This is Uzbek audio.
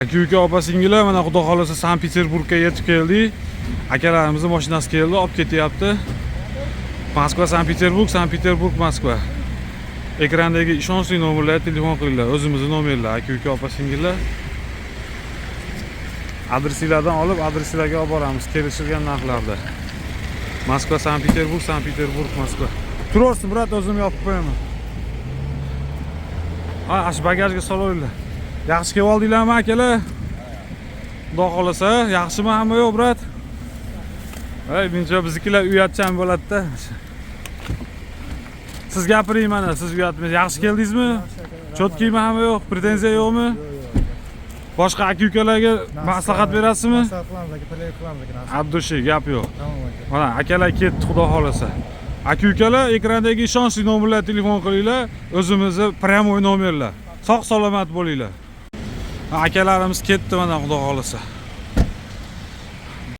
Aka, uka, opa singillar, mana, xudo xohlasa, Sankt Peterburgga yetib keldik. Akalarimizni mashinasi keldi, olib ketyapti. Moskva, Sankt Peterburg, Sankt Peterburg, Moskva. Ekrandagi ishonchli nomerlarga telefon qilinglar, o'zimizni nomerlar, aka, uka, opa singillar. Adresinglardan olib, adresinglarga olib boramiz kelishilgan narxlarda. Moskva, Sankt Peterburg, Sankt Peterburg, Moskva. Turaversin, брат, o'zim yopib qo'yaman. Ha, shu bagajga solaveringlar. Yaxshi kelib oldinglarmi, akalar? Xudo xohlasa, yaxshimi hamma yo'q, брат? Ey, buncha biznikilar uyatchan bo'ladi-da. Siz gapiring mana, siz uyatmaysiz. Yaxshi keldingizmi? Чёткий mi hamma yo'q? Претензия yo'qmi? Boshqa aka ukalarga maslahat berasizmi? Maslahat qilamiz aka, talab qilamiz aka. От души, gap yo'q. Tamom aka. Mana, akalar ketdi, xudo xohlasa. Aka, ukalar, ekrandagi ishonchli nomerlarga telefon qilinglar, o'zimizni прямой nomerlar. Sog' salomat bo'linglar. Akalarimiz ketdi mana, xudo xohlasa.